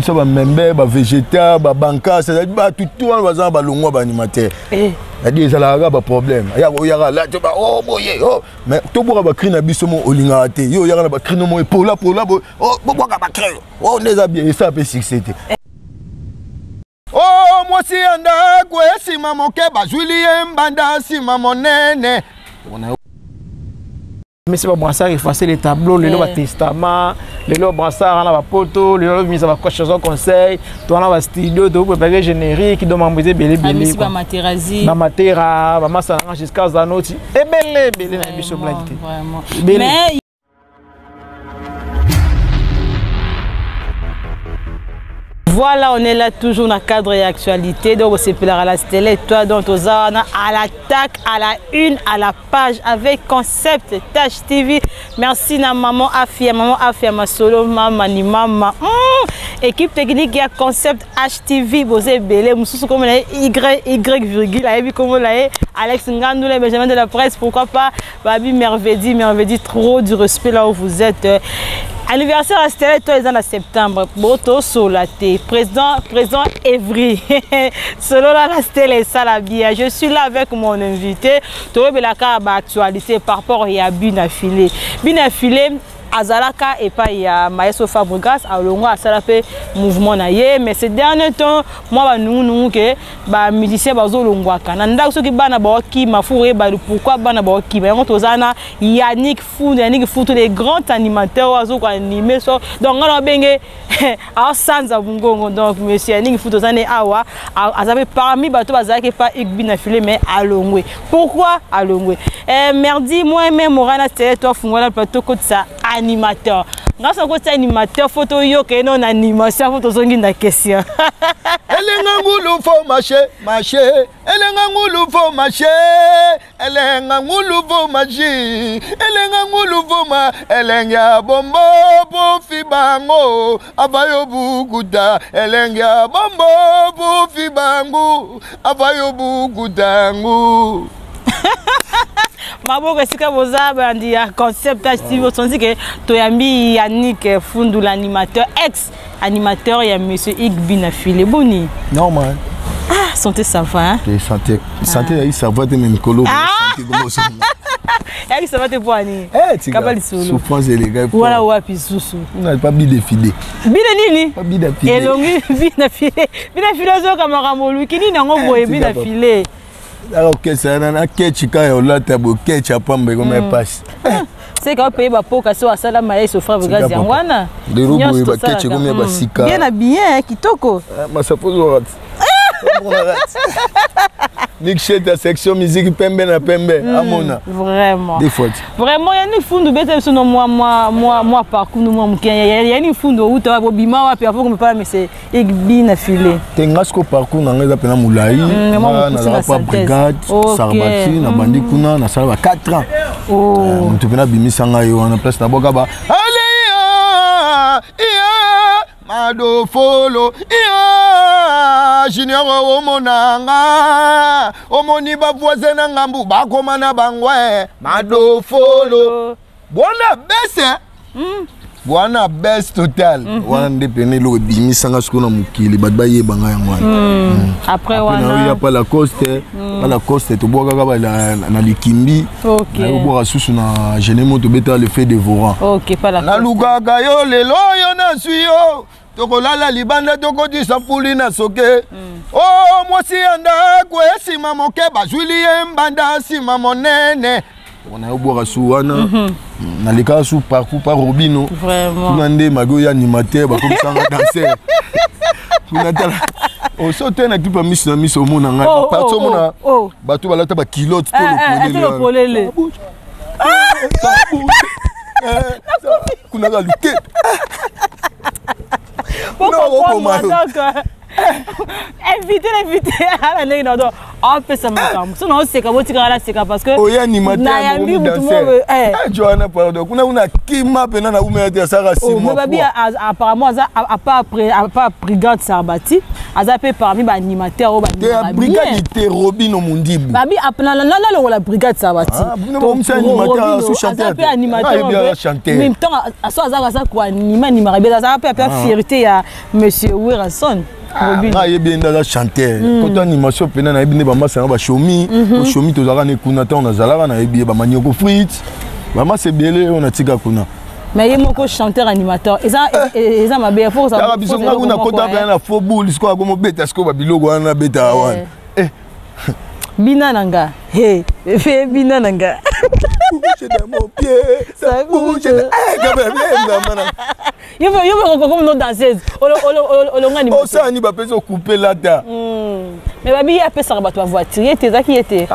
Biso ba membe, ba végéta, ba banca, c'est-à-dire bato tout wana baza na balongwa ba animateur. Eh. C'est-à-dire ezalaka kaka ba problème. Ayaka oyaka la to ba oh boye oh mais tobwaka ba cri na biso mo olingaka te. Yo oyaka na ba cri no mo epola pola boye. Oh bobwaka ba cri. Oh nde eza bien esala mpe succès te. Oh mwasi ya ndako esima moke bazwili ye mbanda nsima monene. Misi ba brassard effacer les tableaux lelo ba testament lelo brassard wana ba poto lelo misa ba chaison conseil to wana ba studio to préparer générique donc mambo eza ebele ebele ba materazi ba matera ba masa nanga jusqu'à zanoti ebele ebele na biso blague te ebele. Voilà, on est là toujours dans le cadre et actualité. Donc, c'est la Stella et toi, donc, à l'attaque, à la une, à la page avec Concept Tâche TV. Merci na maman Afia, maman Afia, ma solo, maman, ni maman. Équipe technique, il y a Concept HTV, Bosé Belé, Moussous comme la Y, Y, virgule, comme la Alex Ngandoula, Benjamin de la presse, pourquoi pas, Babi Mervedi, Mervedi, trop du respect là où vous êtes. Anniversaire à Stella, toi, ils en septembre. Boto Solaté, président, président Evry. Selon la Stella et Salabia, je suis là avec mon invité. Toyebelaka ba actualité par rapport ya Bina Filé. Bina Filé azalaka epai ya Maestro Fabregas alongwa asala pe mouvement na ye, mais ces derniers temps moi ba nungu nungu ke ba musiciens bazolongwaka na ndako soki bana baokima fu oyeba pourquoi bana baokima yango toza na Yannick Fou, Yannick Fou les grands animateurs oyo azo ko animer so donc nga na benge asanza mungongo donc monsieur Yannick Fou toza ne awa aza pe parmi bato bazalaki pa Hugues Bina Filé mais alongwe. Pourquoi alongwe? Eh, merdi moi même morana c'est toi fungola plateau kotisa animateur. Nga so kotisa animateur faut toyoka eno na animation faut tozongi na question. Elenga ngulu fo marché marché elenga ngulu fo marché elenga ngulu fo marché elenga ngulu fo ma elenge ya bombo pofi bango abayo bukuta elenge ya bombo pofi bango abayo bukuta ngu. Maboko esika boza bandi ya Concept TV, osonzi ke toyambi Yannick Fundu l'animateur, ex animateur ya monsieur Hugues Bina Filé. Boni? Normal. Ah, santé ça va, hein? Et santé, santé ah. Ça va te même colo. Ah. Santé comment ça? Ya ça va te pour ani. Eh, tika. Kabali solo. Souffrance les gars. Voilà wapi susu. On n'a pas bide filé. Bide nini? Pas bide filé. Elongi bina filé. Bina filé zo kamara moluki nini yango boye bina filé. Alors que ça na ketch ka yo lata bo ketch apambe comme passe. C'est quand paye ba poka so asala maye so frère gaz yango wana. Lelo boye ba ketch comme ba sika. Bien habillé kitoko. Masapo zo rat. Nick Sheta section musique pembe na pembe amona. Vraiment. Des fois. Vraiment yani fundu beta biso no moi moi moi moi parcours moi muke yani fundu uta wa bima wapi avant qu'on me parle mais c'est Bina Filé. Te nga siko parcours na nga eza pena molai. Nga nazalaka pa brigade Sarbati na bandi kuna nasala ba 4 ans. Moto pena abimisa ngai ye wana place nabwaka ba Alea iya madofolo iya junior omona nga omoni ba voisin na ngambu bakoma na bangwe madofolo bwana bese bwana best total. Wana nde pene eloko ebimisanga sikoyo na mokili bato bayeba ngai yango wana. Après wana ya pa Lacoste, pa Lacoste tobwakaka ba na likimbi. Nayobwaka susu na Genemo tobetaka le fait dévorant. Ok, pa Lacoste. Nalukaka yo lelo oyo nazwi yo tokolala libanda tokotisa fuli na soke. Oh mwasi ya ndako esima moke bazwili ye mbanda nsima monene. Nayobwaka su wana nalekaka su parcours par Robino. Vraiment. Kuna nde mago ya animateur bakomisanga danser. Kuna tala oso te na clip ya miso na miso omona ngai. Oh, Parti oh, omona oh, oh. bato balata ba culotte to Eh, eh, lopolele. to lopolele. Kuna ka luke. Pour Non, comprendre, oh, donc, invité, l'invité, à la ligne, non, donc, Apesa makambo so naoseka, botikaka naseka parce que oye animateur. Nayambi mutu moko. Joana, pardon, kuna kuna kima mpena na umela te, asalaka 6 mois. Babi, apparemment aza à part brigade Sarbati, aza mpe parmi baanimateur oyo. Te, brigade te, Robino Mundibu. Babi nalongola brigade Sarbati. Aza mpe animateur, même temps aso azaka, aza koanime, animaka bien, azaka mpe ape fierté ya monsieur Werrason. Nga ayebi ye nde aza chanteur. Koto animation mpena nayebi nde bamasa na bashomi oshomi, tozalaka ne kuna ntango nazalaka, nayebi ye, bamanioko frite, bamasa ebele oyo natika kuna. Mais ye moko chanteur animateur eza mabe. Kaka biso nga kuna kota mpena na faux boule, sikoyo akomobeta sikoyo babiloko wana nabetaka wana. Bina na nga, he fe bina na nga. Bouge dans mon pied, ça bouge. Yo comme no danseuse olonga ni. Osani bapesi okupe lata. Mais babi ye apesaka bato bavoiture, ye te ezaki ye te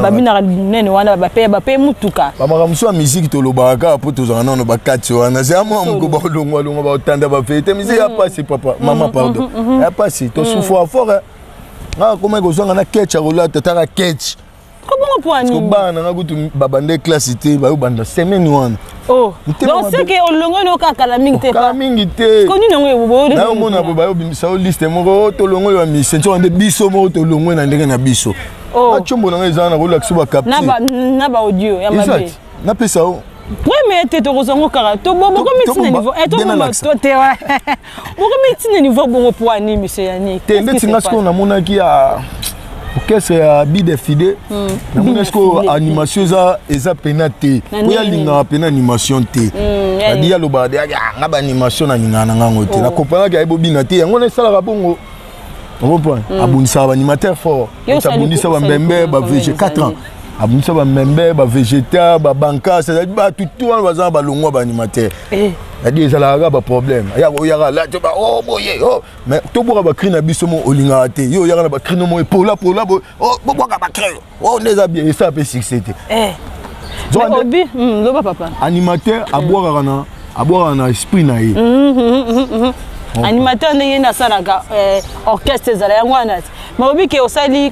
babinaka monene wana, bape mutuka. Bamakambo mosusu ya misiki tolobaka kaka mpo tozala nano bakati wana, c'est mwa moko balongwalongwa, baotanda bafete. Misiki ya pasi, papa, mama, pardon, ya pasi, tosufra fort. Nga komaki kozwanga na ketch ya kolata, taka ketch. Kobongo mpo ani? Bana nanga kutu babande classe te, bayobanda semaine wana. Oh, donc c'est que olongoli oyo kaka kala mingi te? Kala mingi te. Koni nango. Nayomona boye bayobimisa yo liste moko, tolongoli bamise nso nde biso moko tolongwe na ndenge na biso. Batiombo nanga eza na kolakisa bacapture. Na baaudio ya mabe. Napesa yo. Premier te, tokozwango kaka bokomi ntina niveau te, bokomi ntina niveau bongo po ani, monsieur Yannick? Te, ndeti nga sikoyo namonaki ya orchestre ya bide fide, namoni sikoyo animation eza pena te, po ye alingaka pena animation te. Adi alobaka de nga baanimation nalingaka na ngango te, nakompanaki aye bobina te, yango na esalaka bongo. Ocomprendre, abundisaka baanimateur fort, abundisa bambembe bavg 4 ans, abundisa bamembe bavegeta babanka, c'est-à-dire bato tu wana baza na balongwa baanimateur. Adi ezalaka kaka baproblème, oyaka la to o boye o, mais tobwaka bacri na biso mo olingaka te, yo oyaka na bacri no mo epola pola, bobwaka bacri o nde eza bien, esala mpe succès te. Loba papa. Animateur abwakaka na esprit na ye. Animateur ndenge nde asalaka orchestre ezala yango wana te, mais obi ke osali.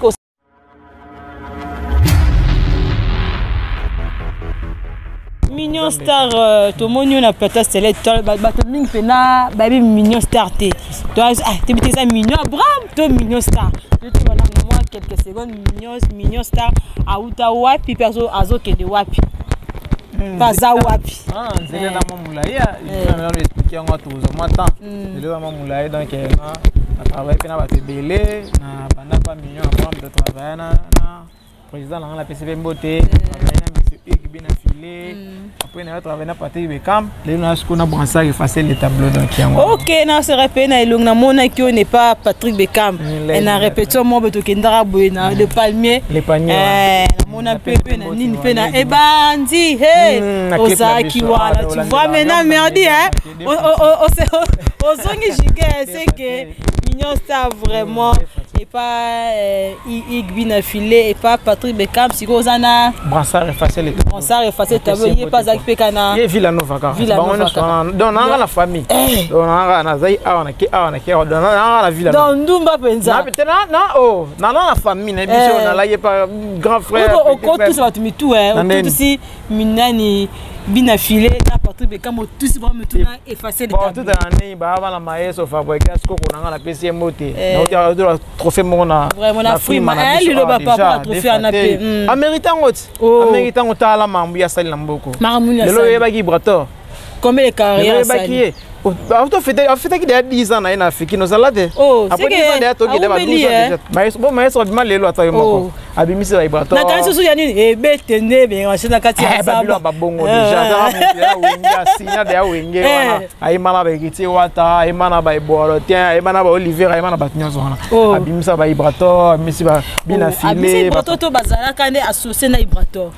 Mignon Star, tomoni oyo na plateau Select, bato mingi mpena bayebi Mignon Star te. Toyebi te eza Mignon Abraham to Mignon Star. Totobana mwa quelques secondes, Mignon Star auta wapi mpe azokende wapi mpe aza wapi? Nzela eza mwa molai, nano explique yango, tozwa mwa temps. Nzela eza mwa molai, donc na travaille mpe na bato ebele na banda pa Mignon Abraham, totravaille na président na nga, napesi mpe mbote, travaille na monsieur Hugues Bina Filé, après na travaille na Patrick Bekam, lelo na sikoyo na Bransard effacer le tableau, donc yango. Ok, na se rappelle na elongi namonaki oyo n'est pas Patrick Bekam na répétition moko boye tokendaka boye na le palmier. Le palmier. Namona mpe mpe na nini mpe na ebandi he ozalaki wana. Tu vois maintenant, merdi hein, ozongi giga, c'est que Mignon Star vraiment et pas Igbi na filet et pas Patrick Beckham, sikoyo oza na Bransard effacer le tableau. Bransard effacer tableau, ye mpe azalaki mpe kana. Ye Villa Nova kaka. Villa Nova kaka. Donc nanga na famille, donc nanga nazali awa na ke awa na ke awa, donc nanga na Villa. Donc ndumba mpenza. Na te na oh na famille na biso, nalaki pa grand frère. Okotusa bato mitu, otutusi minani bina filet na Patrick Beckham, otusi bango mitu na effacer le tableau. Tout na ndenge baa bana mayeso Fabregas koko na nga, napesi ye mbote, nauti trophée moko na na frima liloba papa, trophée wana mpe. Amérite yango ti, amérite yango. Tala mambu ya sali na mboko lelo, oyebaki Ibrator. Combien de carrière? Oyebaki ye afetaki deya 10 ans na ye na Afrique, nozala te. Après 10 ans deya tokende ba 12 ans déjà. Bon, maestro abima lelo, ata yo moko abimisi ba Ibrator. Nakanisi susu ya nini ebete nde ebengaka na kati ya babilo babongo déjà, azaka moto ya Wenge, asinya deya Wenge wana, ayemba na baHéritier Wata, ayemba na baEbwalo tien, ayemba na baOlivier, ayemba na bato nyonso wana, abimisa baIbrator, abimisi bina file. Ibrator to bazalaka nde associé na Ibrator.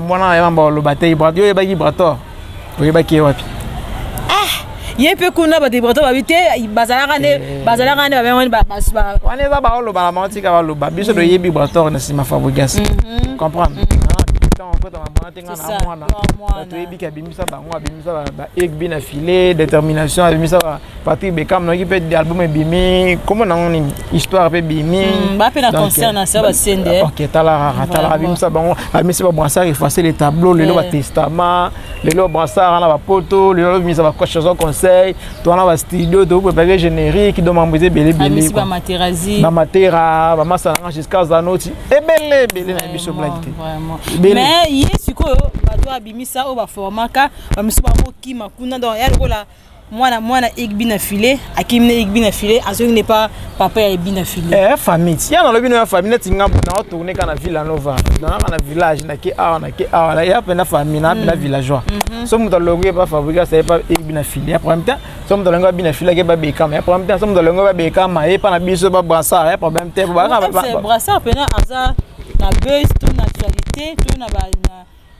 Mwana ayemba baloba te Ibrator, yo oyebaki Ibrator, oyebaki ye wapi? Ye mpe kuna bato Ibrator babi te, bazalaka nde babengani. Wana eza baoloba na bango, tika baloba. Biso toyebi Ibrator na nsima Fabregas, comprendre ntango okota mabwana te, nga na mwana, bato oyebiki abimisa bango, abimisa baegbi na filet détermination, abimisa. Patrick Beckham nayoki mpe album ebimi, kombo nango nini, histoire mpe ebimi. Ba mpe na concert na se basende. Ok, talaka talaka, abimisa bango, abimisi babrassard, effacer les tableaux lelo, batestament lelo, brassard wana bapoto lelo, abimisa bachason conseil to wana bastudio, toprépare générique, donc mambo eza ebele ebele. Bamaterazi. Bamatera, bamasa nanga jusqu'à Zanoti, ebele ebele na biso, blague te. Mais ye sikoyo bato abimisa oyo baformaka bamisu bango, kuna donc ya lokola mwana mwana egbi na file, akimi na egbi na file, azongi ne pa papa ya egbi na file. Eh, famille ya nalobi no ya famille neti ngambo na otourne ka na Villa Nova, nanga na village, nake awa, nake awa, ya pena famille na pena villageois. So moto alongi epa Fabrice, aye pa egbi na file, ya problème te. So moto alongi babina file, ake babekama, ya problème te. So moto alongi babekama, ye pa na biso babrassard, ya problème te. Brassard pena aza na buzz to na actualité to na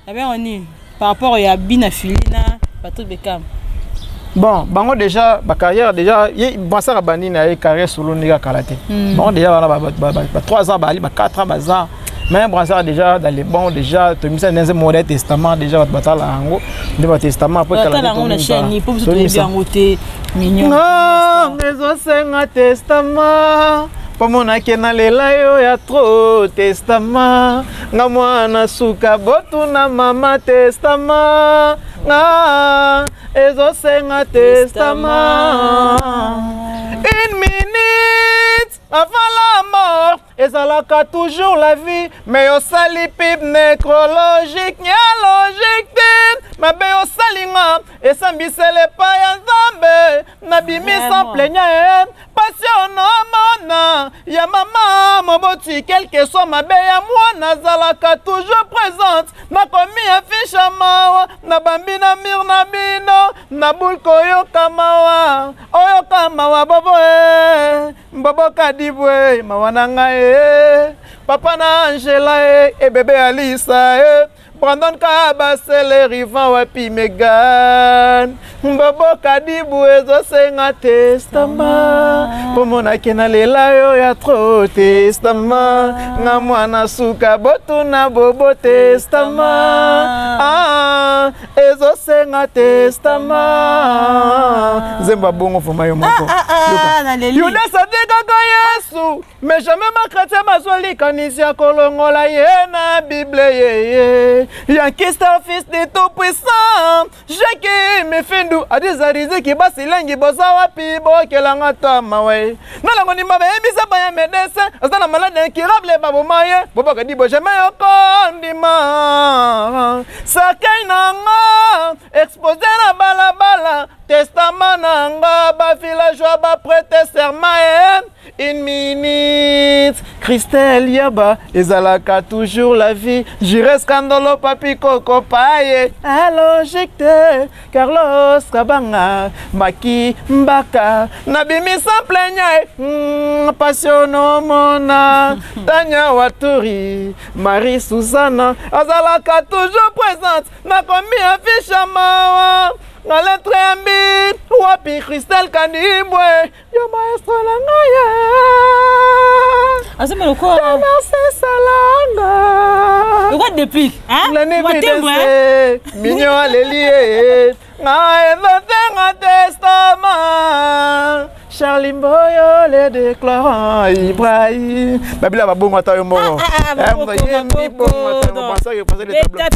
na nini par rapport ya bina file na Patrick Beckham? Bon, bango déjà bacarrière déjà, ye Brassard abandi na ye carrière solo ndenge akala te. Bango déjà wana ba 3 ans, bali ba 4 ans baza, mais Brassard déjà dans les bons, déjà tomisa ndenze modèle testament, déjà bato batala yango nde batestament. Après yango na chaîne po biso toyebi yango te, mignon. Ezosenga testament mpo monake nalela yo ya trop, testament nga mwana suka botuna mama, testament nga ezosenga testament. Une minute avant la mort ezalaka toujours la vie, mais osali pub nécrologique ya logique te. Mabe osalinga esambisela epai ya Nzambe, nabimisa plaignant passion nomona ya mama moboti, quelque soit mabe ya mwana azalaka toujours présente. Nakomi affiche mawa, nabambi na mur na bino na bulke, oyoka mawa, oyoka mawa, bobo e bobo kadibwe, mawa na ngai e papa na Angela e ebebe Alisa e Brandon Kabasele Rivan wapi Megan bobo kadibu, ezosenga testament mpo monake nalela yo ya trop, testament nga mwana suka botuna bobo, testament ah, ezosenga testament. Nzembo abongo foma yo moko. Yudas atekaka Yesu, mais jamais bachrétien bazwa likanisi ya kolongola ye na Bible. Yeye Yankista, fils de tout puissant, Jeki Mifindu, Adiza Riziki, basilengi boza wapi? Bokelanga tama we nalango ndima, bayebisa baya médecin aza na malade incurable, baboma ye bobaka dibo, jamais okondima. Cercueil nanga exposé na balabala, testament nanga bavillageois baprêter serment e une minute. Christelle Yaba ezalaka toujours la vie, Jires Kandolo, Papi Koko Paye alogique te, Carlos Kabanga Maki Mbaka, nabimisa plaignant passion omona Tanya Waturi, Marie Susana azalaka toujours présente. Nakomi affiche mawa na lettre ya mbi wapi Christelle Kanibwe, yo maestro na ngai. Azomela lokola Salanga. Lokola déplique. Mignon aleli ye ngai ezosenga testament. Charlie Mboyo le déclarant Ibrahim babila babongo ata yo moko.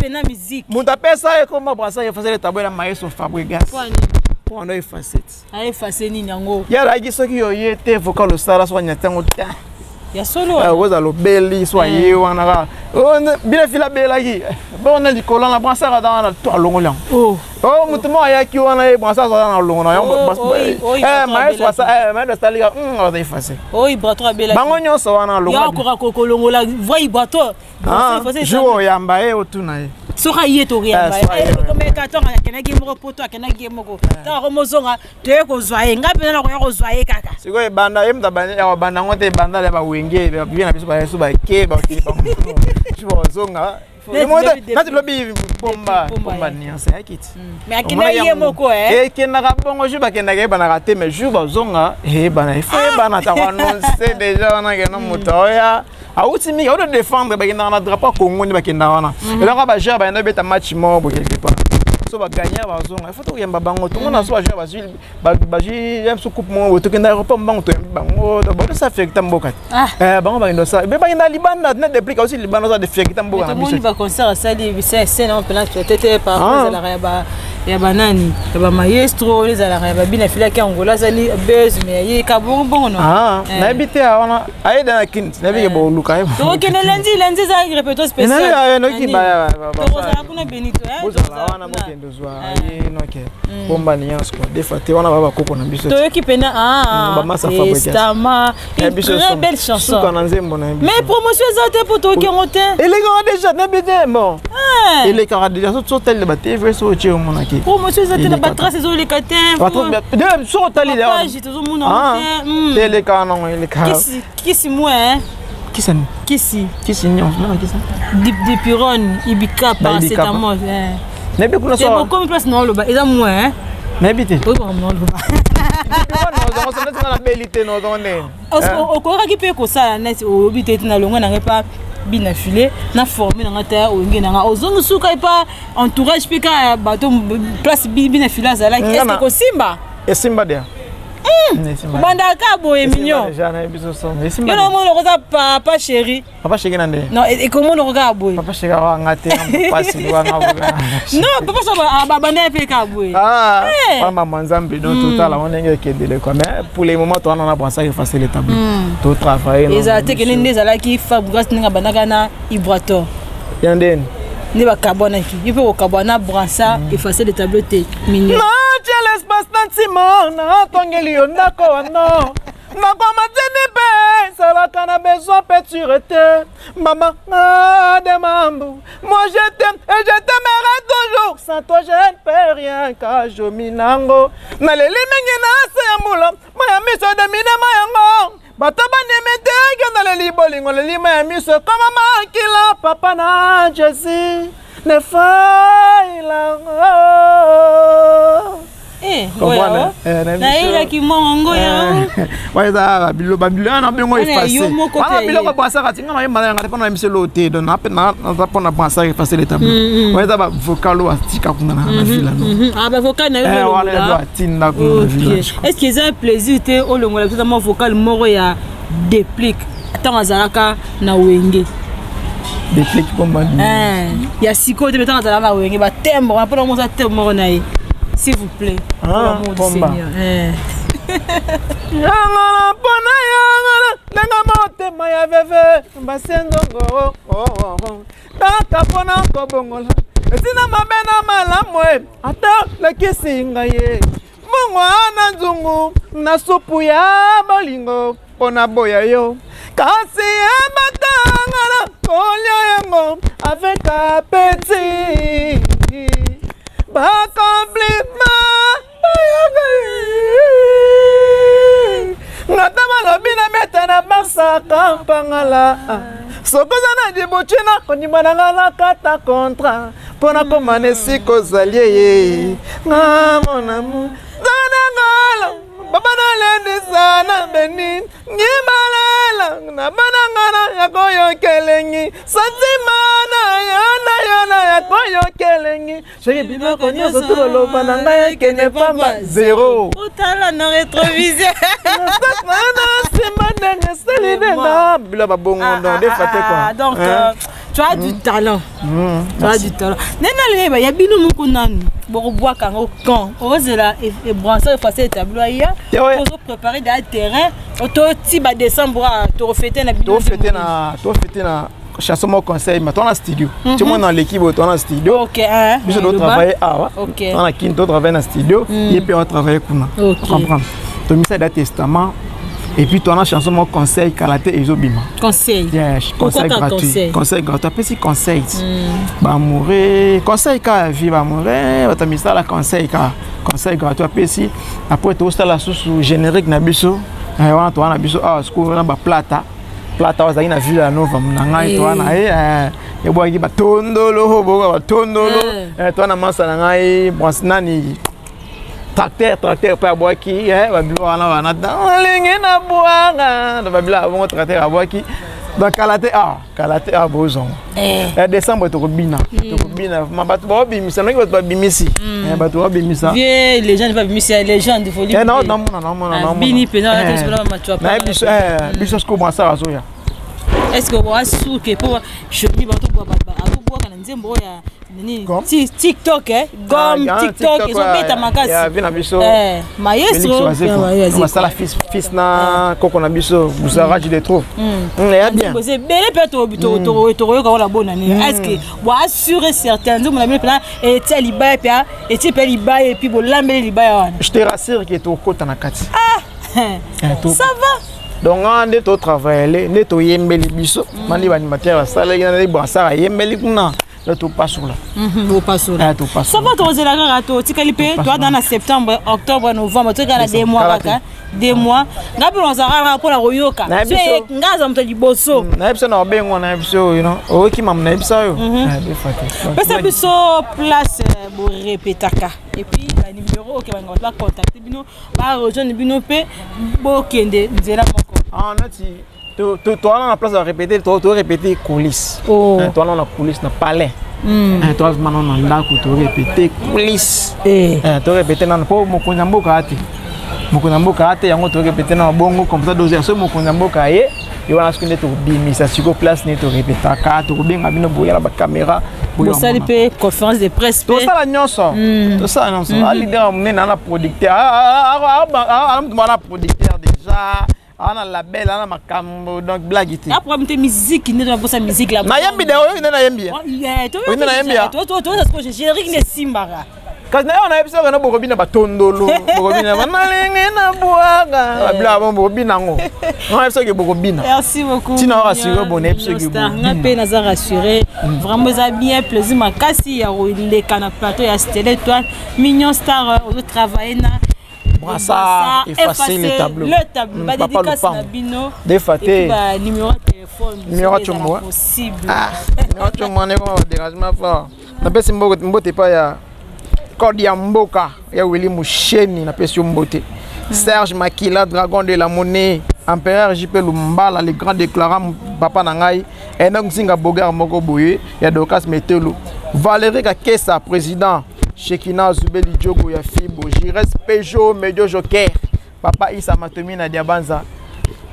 Pena musique. Moto apesa ye komba Brassard effacer le tableau ya maestro Fabregas mpo ando effacer. Aefface nini yango? Ye alaki soki oye te, vocal osala soki anyati yango te. Ya solo. Okozala obeli so aye wana kaka bino fila abelaki bona likolo na Brassard aza wana to alongoli yango. O motu moko ayaki wana ye Brassard aza na longo na yango, maestro asalika aza efface. Oyo Ibrato abelaki. Bango nyonso wana. Alongola kolongola vrai Ibrato. Jour oyamba ye, otuna ye. Soki aye, toyamba ye. Ntongo akendaki ye moko poto, akendaki ye moko. Ntango akomozonga, toye kozwa ye. Ngai mpenza nakoya kozwa ye kaka. Sikoyo ebanda ye moto abanda yango te, ebanda ya bawenge bie na biso, bayesu bake bakili bango bazonga nati lobi pomba pomba nyonso eyaki ti. Mais akendaki ye moko. Ekendaka bongo, jour bakendaka eyebanaka te, mais jour bazonga eyebana, ifo eyebana ntango annonce déjà wana kena moto oya awuti mingi auto défendre, bakendaka na drapeau ya Congo nde bakendaka wana. Eloko bajoueur bayenda beta match moko bo quelque part. So bagagna bazonga, il faut toyamba bango. Tomona so bajoueur bazwi bazwi ya biso coupe moko boye, tokenda aéroport mbango, toyambi bango. Baosa fierté mboka te. Bango bakenda osala be bakenda libanda na déplique aussi libanda oza de fierté mboka na biso. Tomoni baconcert asali scène wana mpena fierté te par rapport ezalaka ya banani, ya bamaestro, ezalaka ya babina filaki Angola, azali buzz, mais ye kabongo bongo no. Nayebi te, wana ayeda na kini, nayebi ke boluka ye. Tokokende lundi, lundi eza répertoire spécial. Noki. Tokozala kuna, Benito. Bozala wana, bokende ozwa ye noke pomba nuance quoi. Des fois te wana ba bakoko na biso. Toyoki mpena Estama, une très belle chanson. Suka na nzembo na. Mais promotion eza te mpo toyoki yango te. Elekaka déjà, nayebi te, bon, elekaka déjà. So otali ba TV, so otie, omonaki. Promotion eza te na batrace, ezoleka te. So otali page, tozomona te. Elekaka nango, elekaka. Kisi mwa. Kisi? Kisi. Kisi nyonso nana kisi. Dipirone, ibika, paracétamol. Nayebi kuna. So bokomi place na oloba eza mwa. Nayebi te. Oyebaka mna oloba. Nabeli te, nozongo ndenge. Okokaki mpe kosala neti oyobi te ete na longwe nanga epa bina file na forme nanga te, oyongi nanga ozongi suka epa entourage mpe kaka bato place bina file azalaki, est ce kosimba? Esimba dia. Obandaka boye, mignon, yo na omona okoza papa chéri. Papa chéri na nde? Non, ekomona kaka boye. Papa chéri awanga te, pasi wanga. Non, papa chéri babanda ye mpe kaka boye. Wana mama Nzambe. Donc totala ngo ndenge ekendele quoi, mais pour le moment towana na Brassard effacer le tableau, totravaille. Ezala te kende nde ezalaki Fabregas ndenge abandaka na Ibrator. Ya ndeni? Nde bakabwanaki, yo mpe kokabwana Brassard effacer le tableau te, mignon. Natia l'espace na ntima, natongeli yo ndako wana, ndako matini mpe ezalaka na besoin peinture te. Mama de mambo, moi je t'aime et je t'aimerai toujours, sans toi je ne peux rien. Kajomi nango naleli mingi na se ya mbula, maya miso deminema yango, bato bandimi te ke naleli bolingo, lelima ya miso ekoma makila. Papa na Jésus ne failango. Nayelaki mongo yango. Wana eza babilo wana bengo efface wana biloko Brassard atinga na yemba nanga te mpona biso elo te. Donc naza mpona Brassard efface le tableau. Wana eza bavocal oyo atika kuna na villa. Bavocal na yo wana atinda kuna na village. Est ce que eza plaisir te olongola biso mwa vocal moko ya Déplique ntango azalaka na Wenge? Déplique pomba? Ya sikoyo te, ntango azalaka na Wenge, batembre wana mpona moza tembre moko na ye, s'il vous plaît. Ah, pomba yangana mpona yangana ndenge motema ya veve basenzongo kaka mpona kobongola esina mabe na malamu e ata lakisi ngai ye mbongo na nzungu na supu ya bolingo mpona boya yo, kasi yebatangana kolia yango avec appétit, bacompliment ngata balobi na beta na Barsaka mpangala. Soki oza na dibutina kondima na nga, nakata contrat mpo nakoma na esika ozali eye nga monamu zanangala baba nalendisa na beni ngibalela na banangana ya koyokelengi santima na yo na yo na ya koyokelengi soki biloko nyonso tokoloba na ngai ekende pamba zero. Otala na rétroviseur. Nsima ndenge esali ndenga bilo babongo, donc defa te quoi. Donc tu as du talent, tu as du talent. Nde nalingi ya bino moko nanu bokobwaka yango quand ozela Brassard effacer tableau aya, ozoprépare da terrain toti ba décembre tokofete na bino. Tofete na chanson moko conseil ma toa na studio. Ti mona l'équipe oyo toa na studio, biso totravaille awa, toa na Kini, totravaille na studio, ye mpe atravaille kuna, comprendre. Tomisa da testament et puis toa na chanson moko conseil, kala te ezobima. Conseil? Conseil gratuit, conseil gratuit, apesi conseil baamoureux, conseil kaka ya vie, baamoureux, bato misala, conseil kaka, conseil gratuit apesi. Après tosala susu générique na biso wana, toa na biso awa sikoyo na baplata plata oyo azalaki na ville ya Nova na ngai, toa na ye ebwaki batondolo boka batondolo, toa na masa na ngai nani, tracteur, tracteur mpe abwaki babilo wana wana alingi na bwanga na babilo abongo, tracteur abwaki. Donc kala te, ah, kala te, ah, bozonga. Eh. Eh, décembre tokobina. Tokobina vraiment, bato baobimisa, noki bato babimisi. Eh, bato baobimisa. Vie légende, babimisi ya légende. Eh, namona, namona, namona. Bini mpenza. Eh. Nayebi biso, eh, biso sikoyo Brassard azoya. Est ce que wasuke mpo shomi bato akobwaka na nzembo oyo ya nini? Gom? TikTok, eh? Gom. Ah, TikTok ezobeta makasi. Ya vie na biso. Eh, maestro. Basala fils, fils na koko na biso Buzarage de trop. Ya bien. Nzembo eza ebele mpe tokoyoka wana bona nini. Est ce que boassure certain nzembo na bino mpena etia libaya, mpe etie mpe libaya, et puis bolambeli libaya wana? Je te rassure ke tokota na kati. Eh, Ça va. Donc nga nde totravaille, nde toyembeli biso mandi baanimateur basalaki na nde Brassard ayembeli kuna, nde topasola. Bopasola. Eh, topasola. Ça va, tozela kaka, totikali mpe toada na septembre, octobre, novembre, totikala na 2 mois. Kala kaka 2 mois, nga mpe nazalaka kaka mpona koyoka. Na biso- So, nga aza moto ya liboso. Nayebi biso na obengo, nayebi biso yo oyoki mamu, nayebi biso oyo defa te. Pesa biso place borepetaka et puis banuméro oke balinga bato bacontacte bino, barejoindre bino mpe bokende nzela moko. Ah, neti towana na place ya répéter, torépéter coulisse. Oh. Eh, towana na coulisse na palais. Eh, toa vraiment nano na ndako, torépéter coulisse. Eh. Eh, torépéter nano mpo mokonzi ya mboka ate, mokonzi ya mboka ate yango, torépéter nano bongo comme ça 2 heures. Soki mokonzi ya mboka ye, ye wana soki nde tokobimisa sikoyo place nde torépétaka, tokobenga bino, boya na bacaméra. Bosali mpe conférence de presse mpe? Tosala nyonso, tosala nyonso. Alider ya monene, ana producteur, ana mutu, ana producteur déjà, ana label, ana makambo, donc blague te. Ya problème te, musique nde tonaposa musique la. Nayembi de oyo nde nayembi ya. Oyo nde nayembi ya. Toza sikoyo générique nde esimbaka. Kasi na yo nayebi soki na bokobina batondolo, bokobina banalingi na bwaka babila bo, bokobina yango, nayebi soki bokobina. Merci beaucoup. Ntina rassuré, bon, nayebi soki Star. Nga mpe naza rassuré vraiment, eza bien plaisir makasi ya koleka na plateau ya Stele Étoile. Mignon Star, ozotravaille na Brassard, effacer le tableau. Le tableau. Papa Badédicace na Lupango. bino. Defa te. Et puis ba numéro ya téléphone. Numéro ya soki ezala Tchombo, hein. possible. Ah, nyonso mwana ekoma badérangement fort. Napesi mbote epai ya code ya mboka ya Wili Musheni, napesi yo mbote. Serge Makila, dragon de la monnaie, empereur JP Lumbala, le grand déclarant, papa na ngai Enok Nzinga, bogar moko boye ya Dorcas Metelo, Valérie Kakesa, président Shekina Zubeli Diogo ya Fibo, Jires Peugeot Medio Joker, papa Isa Matomi na Diabanza,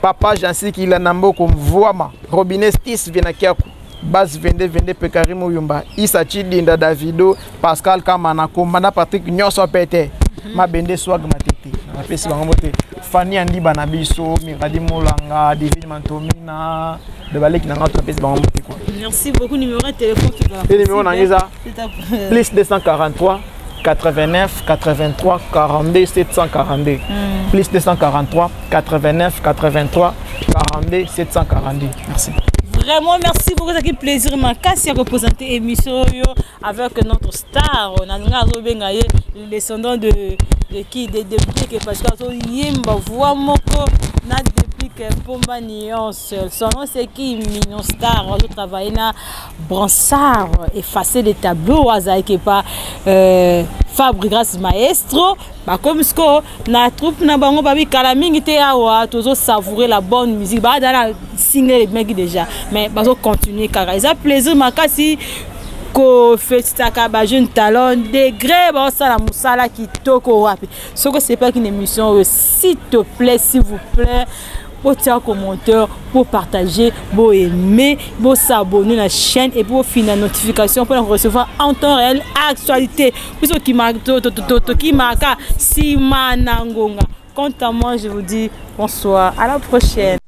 papa Jansi Kila na Mboko Mvuama, Robinet Stis Venakiaku, Base 22 22, Pekari Muyumba, Isa Chidinda, Davido, Pascal Kamana, Komanda Patrick, nyonso pete Mabende Swag Matete, napesi bango mbote. Fani Andiba na biso, Miradi Molanga, David Mantomina de baleki na nga, to napesi bango mbote quoi. Merci beaucoup. Numéro ya téléphone? Te, numéro na nga eza plus 243 89 83 42 742, plus 243 89 83 42 742. Merci. Vraiment, merci beaucoup. C'est plaisir makasi ya représenter émission oyo avec notre star. Nalinga azobenga ye le descendant de qui, de Déplique, parce que azoyemba voix moko na Déplique Pomba Nuance. Son nom, c'est qui? Mignon Star, azotravaille na Bransard, effacer les tableaux, azalaki pa Fabregas Maestro. Bakomi sikoyo na troupe na bango, babi kala mingi te awa tozosavourer la bonne musique. Baada na single ebimaki déjà, mais bazocontinue kaka. Eza plaisir makasi kofélicitaka bajeune talent degré baosala mosala kitoko. Wapi soki osepelaki na émission oyo, s'il te plaît, s'il vous plaît, botia commentaire, bopartager, boaimer, bosabonner na chaîne et puis bofina notification mpona recevoir en temps réel actualité. Biso tokimaka nsima na ngonga. Quant à moi, je vous dis bonsoir, à la prochaine.